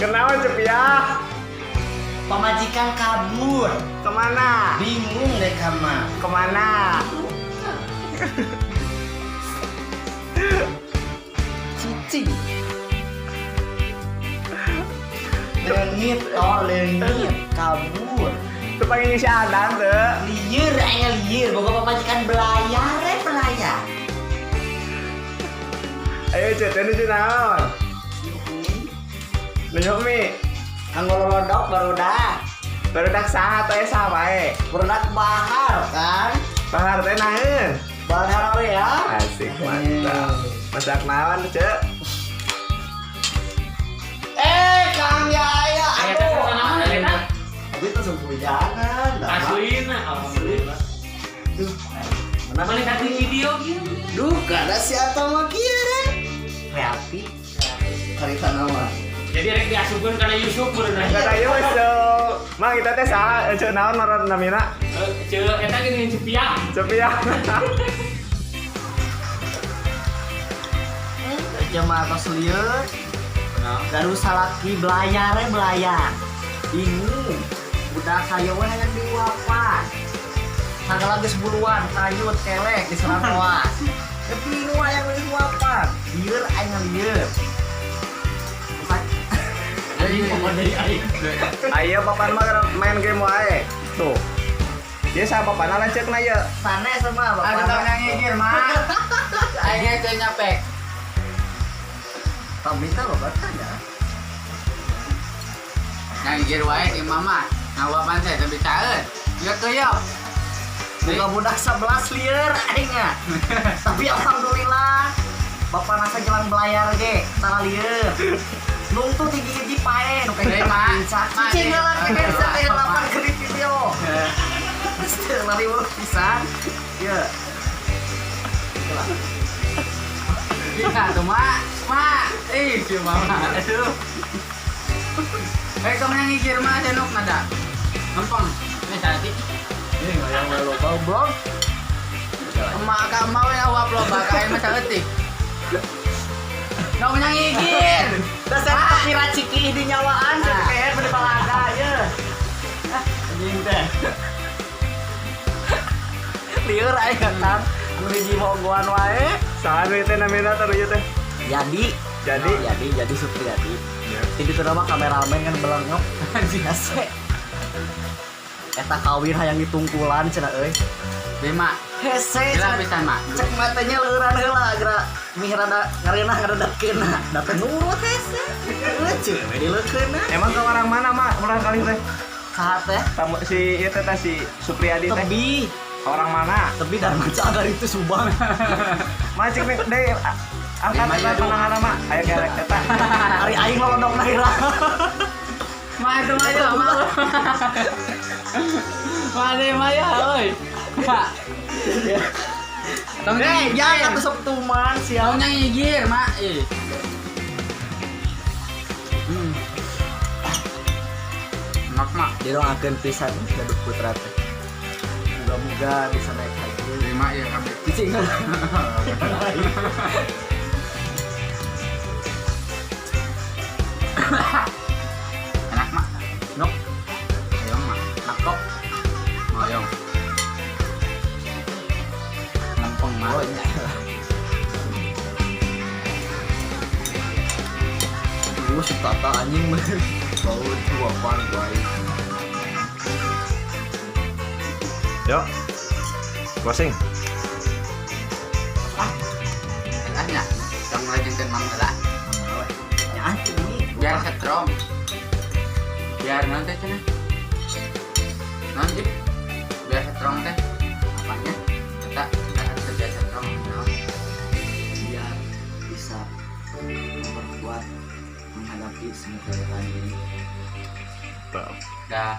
Kenapa Cepiah? Pamajikan kabur. Kemana? Bingung deh kama. Kemana? Cici. Leungit, oh leungit, kabur. Teu panggil si Adang teu. Lieur aya lieur, boga pamajikan belayar belayar. Ayo Cek, teh nuju naon? Nuju mi. Kanggo lolodok barudak. Barudak saha teh saha wae? Barudak bahar kan? Bahar teh naeun? Bahar ya. Asik mantap. Masak naon, Cek? Kang Yaya, aduh. Abi langsung hujanan. Aslina, alhamdulillah. Duh, mana tadi video gitu? Duh, gak ada siapa mah kieu deh. Kreatif. Karita nama. Jadi rek diasupkeun kana Yusuf beureuh. Kata Yusuf. Mang kita teh saha ceu naon ngaran namina? Ceu eta geuning Cepiah. Cepiah. Jamaah tos lieur. Gaduh salaki belayar belayar. Bingung. Budak saya we hayang diuapan. Sagala geus buluan kayut kelek diserang koas. Bingung hayang diuapan. Lieur aing lieur. Ayo papan mah main game wae. Tuh. Dia sama papan lanceukna ieu. Sanes mah bapak. Aduh tong ngigir mah. Aing teh nyapek. Pamita bapak tanya. Ngigir wae di mama. Ngawapan teh teu bisaeun. Ya keuyok. Buka budak 11 lieur aing nya. Tapi alhamdulillah bapak nasa jelang belayar ge, tara lieur. Nungtu tinggi-tinggi pae nu kayak cicing lah teh teh 8 ke video. Teu lari urut pisan. Ieu. Bisa tuh, Mak. Mak. Ih, si mama. Aduh. Eh, kamu yang ngikir mah senuk nada. Ngempeng. Ini tadi. Ini yang loba blog. Emak ka mau yang awap loba kain mah saeutik. Kamu yang ngikir. Dasar kira ciki di nyawaan kayak beli balaga ye. Anjing teh. Lieur aing Kang. Anu hiji mogoan wae. Saha nu teh namina teh ieu teh? Jadi Supriyadi. Jadi itu nama kameramen kan belengep. Anjing hese. Eta kawin hayang ditungkulan cenah euy. Lima. Hese. Gila pisan mak. Cek matanya leuran heula geura mih rada ngareunah ngaredatkeunna. Da teh nurut hese. Lucu we dileukeunna. Emang ke orang mana mak urang kali teh? Saha teh? Tamu si ieu teh si Supriyadi teh. Tebi. Orang mana? Tebi Dharma Cagar itu Subang. Mak cek deui angkat eta pananganna mak. Aya kerek eta. Ari aing lolodokna heula. Mak itu mah ya, mak. Mak deh mah ya, euy. Pak. Eh, jangan atuh sok tuman sia. Tong ngigir, mak. Ih. Enak, mak. Didoakeun pisan gaduh putra teh. Moga-moga bisa naik haji. Terima ya kami. Cicing. Enak, mak. Nok. Ayong, mak. Nakok. Ayong. Lempeng, mak. Duh, si Tata anjing mah. Bau tuapan wae. Yuk. Closing. Ah. Enaknya. Tong lajengkeun mang heula. Nya ini biar setrom. Biar nanti cenah. Nanti biar setrom teh. Apanya? Kita harus kerja setrom naon? Biar bisa memperkuat menghadapi semua keadaan ini. Dah.